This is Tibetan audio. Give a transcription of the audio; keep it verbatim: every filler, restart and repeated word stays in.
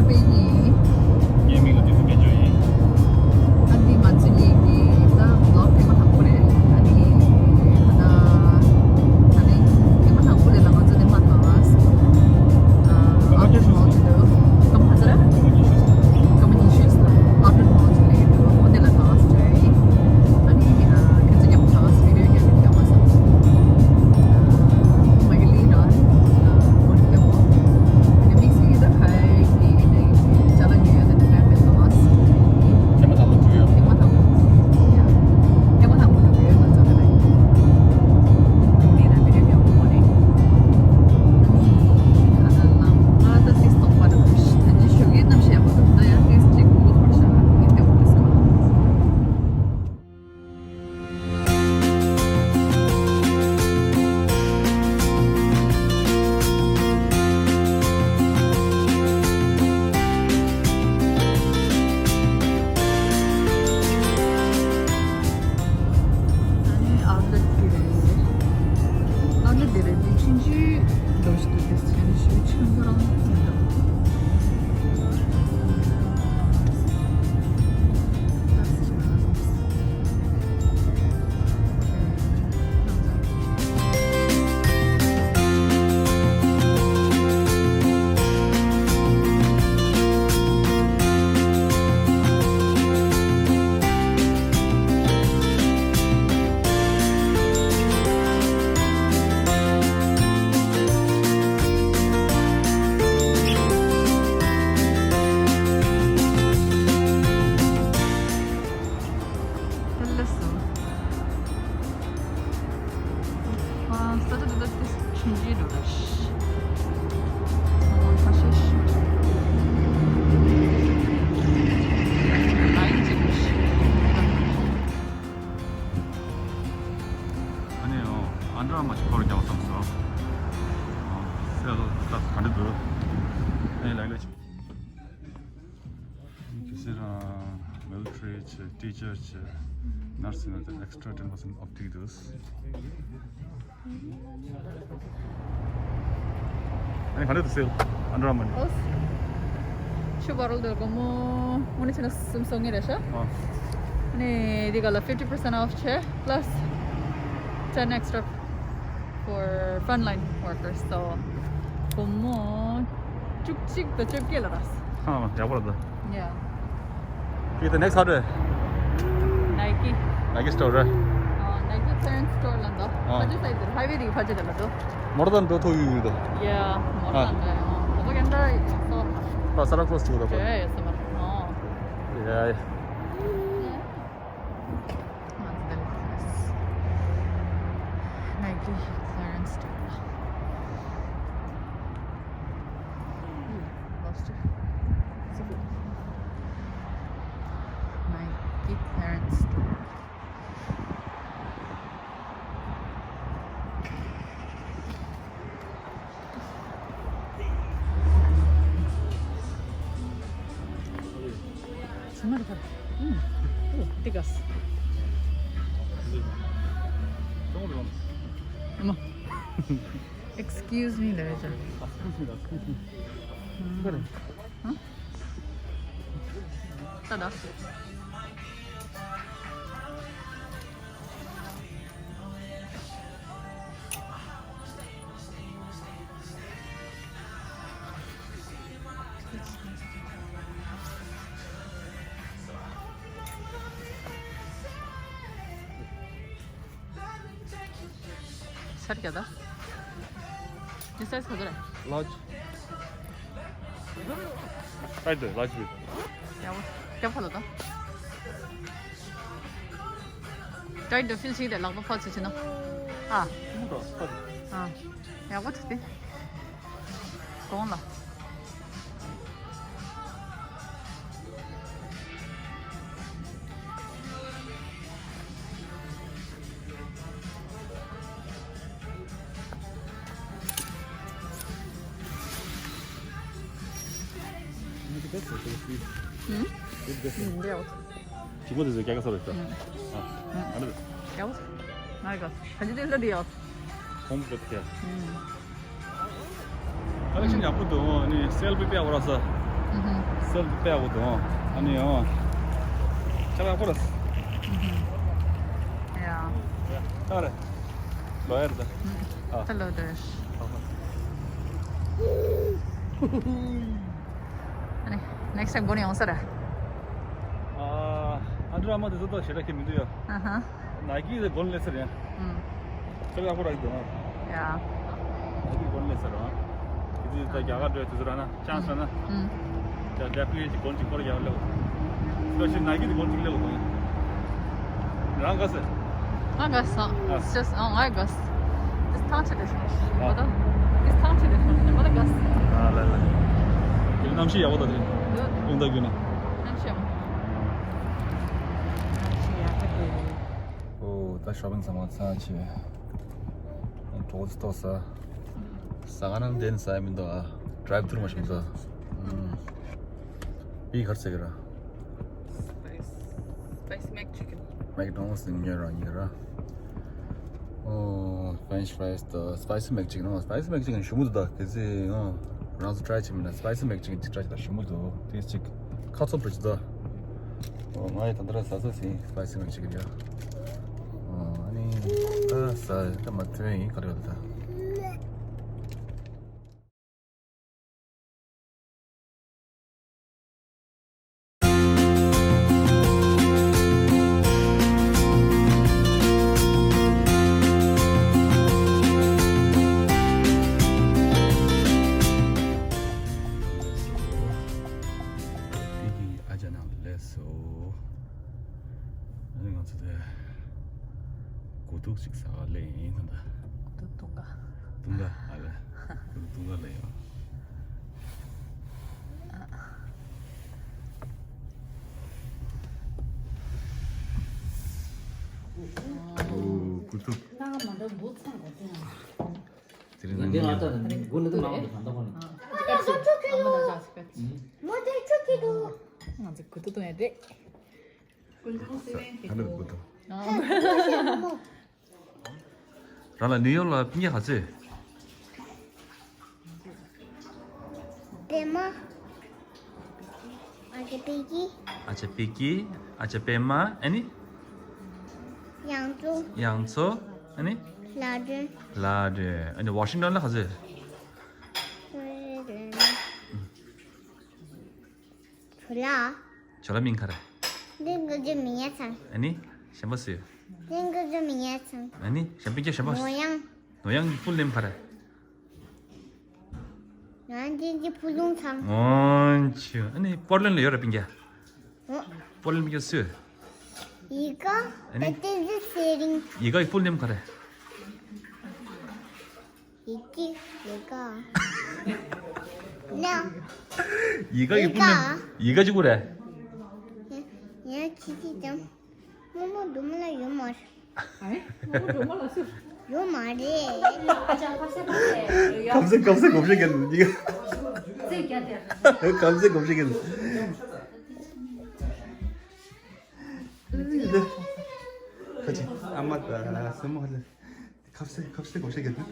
པའི་ཉིན། ངའི་མིང་ལ་ཏི་སུ་སྨན་ལྗོངས་ཡིན། ཨ་ནི་ང་ཚོ་གཉིས་ཀྱི་ད་བློག་ཐེངས་མ་དང་པོ་རེད། ཨ་ནི་ད་ད་ནི་ཐེངས་མ་དང་པོ་རེད་ལ། ང་ཚོ་དེ་མ་ཐག་ཨ་ཨ་ཨ་ཏི་མོལ་དུ་སྐར་མ་ཚར་སྐར་མ་ཉི་ཤུ་ཨ་ཏི་མོལ་དུ་ལ་ཨ་ཏི་མོལ་དུ་ལ་ད་ང་ཚོ་ཡིན། ཨ་ནི་ཁྱེད་ཚོ་མཉམ་དུ་ད་ང་ཚོ་བི་ཌི་ཡོ་རྒྱག་གི་ཡོད་མ་སོང་། ཨ་ནི་ཨའུ་ལེ་ཊི་དེ་རེད། ཨའུ་ལེ་ཊི་དེ་རེད། དེ་ཆུང་ཆུང་འདྲ་བོ་ཞིག་འདུག་དེ་ཆེན་ཞུ་ཆུང་ཚོ་རང་ཚོ་འདྲ་བོ། ཨ། ས་ཆ་འདི་དག་ཏིས་ཆུང་ཆུང་འདུག་ད། ཨ། ཁ་ཤས་ཤིག་ལ་ཡིན་གཅིག་པུ་ཞིག་ཨ་ནི་ཨོ་ཨན་ཌར་ཨར་མར་ཅིག་སྐོར་རྒྱག་བསམ་སོང་། ཨ། སེལ་ད་ག་འདྲ་འདུག་ཨ་ནི་ལག་ལེན་ཅིག་དེ་ཚོ་རང་མི་ལི་ཊ་རི་བྱས། ཊི་ཅར་བྱས། ནར་སི་ཡིན་ན་ཨེག་སི་ཊ་ར་ཊེན་པར་སེན་ཊི་ཨོཕ་སྟེར་གྱི་འདུག་ཨ་ནི་ག་འདྲ་འདུག་སེལ་ཨན་ཌར་ཨར་མར་ནི། ཨོ། ཆུ་བར་ལ་སྒོར་མོ་དངོས་གནས་བྱས་ན་སུམ་སོ་གཉིས་རེད་ཤག་ཨ་ནི་དེ་ག་ལ་fifty percent off བྱས། plus ten extra for frontline workers. So སྒོར་མོ་བཅུ་གཅིག་དང་བཅོ་བརྒྱད་ལ་རག་ཨ། ཡག་པོ་རེད་ད། Yeah. Okay, the next order. Nike. Nike store རེད། ཨ། Nike clearance store ལ་འདུག་ཨ། ཕལ་ཆེར་སའི་ཛི་ཧའི་ཝེ་དེ་གི་ཕལ་ཆེར་དེ་ལ་འདུག་མོ་ཊ་དང་འགྲོ་ཐུབ་ཡོད་ཡོད་ད། Yeah. མོ་ཊ་ཨ། དང་འདྲ་ཡོད། ཨོ་པ་གན་ད་སོ། ད་ས་ར་ཁོ་སི་ཅིག་ད་པ། ཡ་ཡ་ཡ། ཡ་ཡ། Nike clearance store. Lost it. Nike clearance store. ཚང་མ་རེད་པ། ཨུམ། ཨོ། ཏི་ཀ་སི། ཨ་མ། Excuse me ལབ་ཡ་ཅག་ཨ། ད་ད། ཤར་རྒྱ་ད། འདི་སའི་ཛི་ག་ཚོད་རེད། Large. Right there, large bit. ཡ་བོ། རྒྱབ་ཁ་ལ་ད། Tight the fit བྱེད་དེ་ལག་པ་ཕར་ཚུར་བྱེད་ན། ཨ། ཨ། ཡག་པོ་ཐུག་སྟེ། གོང་ལ། ཨུམ། ཨུམ། ཡག་པོ། ཇི་མོ་དེ་ཚོ་རྒྱ་སྐད་སོགས་རེད་ཤག་ཨ། ཨ་ནི། ཡག་པོ། ང་ཡི་ག་ད་ཅི་དེ་ལ་འདི་ཡག་ཧོམ་ག་ཐེ། ཨུམ། ཀ་ལེག་ཤན་ཡག་པོ་འདུག་ཨ་ནི་སེལ་བི་པེ་ཨ་བ་ར་ས། སེལ་དུ་པས་འོ་དོ། ཨ་ནི་ཡང་ཆ་ལ་ཁོ་ར། ཡ། ཨ་རེ། ལོ་ཡར་ད། ཨ། ཧེ་ལོ་དེ། ཨ་ནི་ནེགསི་ཊའིམ་གོ་ནས་ཡོང་ས་ར། ཨ། ཨན་ཌར་ཨར་མར་དེ་ཚོ་ད་ཞེ་དྲག་གི་མི་འདུག་ཡ། ཨ་ཧ། ནའི་ཀི་དེ་གོན་ལེ་ས་རེད། ཨུམ། ཁྱོད་ཡག་པོ་རག་གི་འདུག་ཨ། ཡ། ནའི་ཀི་གོན་ལེ་ས་རེད་ཨ། དེ་དུས་ད་རྒྱ་གར་འགྲོ་ཡ་དུས་ཚོད་རག་ན་ཆན་སི་རག་ན། ཨུམ། ད་ཌེ་ཕི་ནེ་ཊི་ལི་གོན་གཅིག་ཁོ་ར་ཡག་ལེ། སི་པེ་ཤལ་ནའི་ཀི་དེ་གོན་གཅིག་ལེ་གོ་ཡ། རང་དགའ་སེ། ང་དགའ་སོང་། ཨ། ཇས་ཨ་ང་དགའ་སོང་། ཇས་ཐང་ཆད་དེ་ཤོག་ཨ། ཇས་ཐང་ཆད་དེ་ཤོག་ང་དགའ་སོང་། ཨ་ལ་ལ། དེ་གནམ་གཤིས་ཡག་པོ་ད་དེ། ལུད། དགུན་ད་དགུན་ན། གནམ་གཤིས་ཡག་པོ། གནམ་གཤིས་ཡག་པོ་དེ། ཨོ། ད་ཤོ་པིང་ཚང་མ་ཚར་བྱས། གྲོགས་ཚོ་ཏོག་ཟ། ཟ་ཁང་ནང་བསྡད་ནས་ཟ་ཡ་མི་འདུག་ཨ། ཌ་རའིབ་ཐུ་རུ་མ་ཞིག་འདུག་ཨུམ། པི་གར་ཟེར་གི་ར། སི་པའི་སི་མེག་ཅིག་ཀིན། མེག་ཌོ་ནལ་སི་ཉོས་ར་ཉོས་ར། ཨོ། ཕེ་རེན་ཆི་ཕ་རའི་སི་དང་སི་པའི་སི་མེག་ཅིག་ཀིན། ཨོ། སི་པའི་སི་མེག་ཅིག་ཀིན་ཞུ་མུ་འདུག་ད་གལ་སྲིད་ཨོ། རང་ཚོ་ཊ་རའི་བྱེད་མིན་ན་སི་པའི་སི་མེག་ཅིག་ཀིན་ཅིག་ཊ་རའི་བྱེད་ད་ཞུ་མུ་འདུག་དེ་ཅིག་ཁ་ཚོ་བྲོ་ཅིག་ད། ཨོ། ང་ཡི་ད་ལྟ་ར་ཟ་ས་ཟིན་སི་པའི་སི་མེག་ཅིག་ཀིན་ཡ། ཨོ། ཨ་ནི་ད་ཟ་ད་མ་ཐོན་ཡིན་ག་རེ་ཡོད་ད། ཨ་ཅག་ནང་ལ་སླེབས་སོང་། ཨ་ནི་ང་ཚོ་དེ་དགུ་ཐུག་ཅིག་ཟ་ག་སླེབས་ཡིན་ད། དགུ་ཐུག་དུང་དཀར། དུང་དཀར་ཨ་ལས། དུང་དཀར་ལ་ཡོད། ཨོ། དགུ་ཐུག་དེ་རིང་ནང་ཉིན་ཡོད། ང་ཚོ་དགུ་ཐུག་དུང་ཡ་རེད། ད་ནི་དགུ་ཐུག་རང་ལ་ནིའུ་ཡོག་ལ་སྤུན་ཀྱག་ག་ཚོད། པད་མ། ཨ་ཅེ་པད་སྐྱིད། ཨ་ཅེ་པད་སྐྱིད། ཨ་ཅེ་པད་མ། ཨ་ནི། ཡང་ཚོ། ཡང་ཚོ། ཨ་ནི། ལྷ་སྒྲོན། ལྷ་སྒྲོན། ཨ་ནི་ཝ་ཤིང་ཊོན་ལ་ག་ཚོད། བུ་ལ། ཇོ་ལ་མིང་ག་རེ། འདི་ཀུ་ཅོ་མི་ཉལ་ཚང་། ཨ་ནི་གཞན་པ་སུ། འདི་ཀུ་ཅོ་མི་ཉལ་ཚང་། ཨ་ནི་གཞན་པ་སྐྱེ་གཞན་པ། ནོར་གཡང་། ནོར་གཡང་གི་ཕུལ་ནེམ་ག་རེ། ང་འདི་འདི་ཕུ་ལུང་ཚང་། ཨོན་ཆུ། ཨ་ནི་པོར་ལན་ལ་ཡོད་རེད་སྤུན་ཀྱག་ཨོ། པོར་ལན་སྤུན་ཀྱག་སུ། ཡི་ག་ཨ་ནི་ད་ཏན་ཏན་ཚེ་རིང་། ཡི་ག་གི་ཕུལ་ནེམ་ག་རེ། ཡི་གེ་ཡི་ག་ན། ཡི་ག་གི་ཕུལ་ནེམ། ཡི་ག་ཅི་གུ་རེད། ཡ་ཡ་ཁྱི་ཁྱི་དང་། རྨོ་མོ་སྒྲོལ་མ་ལ་ཡོད་མ་རེད། ཨེ། རྨོ་མོ་སྒྲོལ་མ་ལ་སུ། ཡོད་མ་རེད། ཁམ་སེ་ཁམ་སེ་གོམས་གཤིས་ཀྱི་འདི། ཁམ་སེ་གོམས་གཤིས་ཀྱི། ཁ་ཅིག་ཨ་མ་ད་སེ་མོ་ལ། ཁབ་སེ་ཁབ་སེ་གོ་ཤེས་ཀྱི་འདུག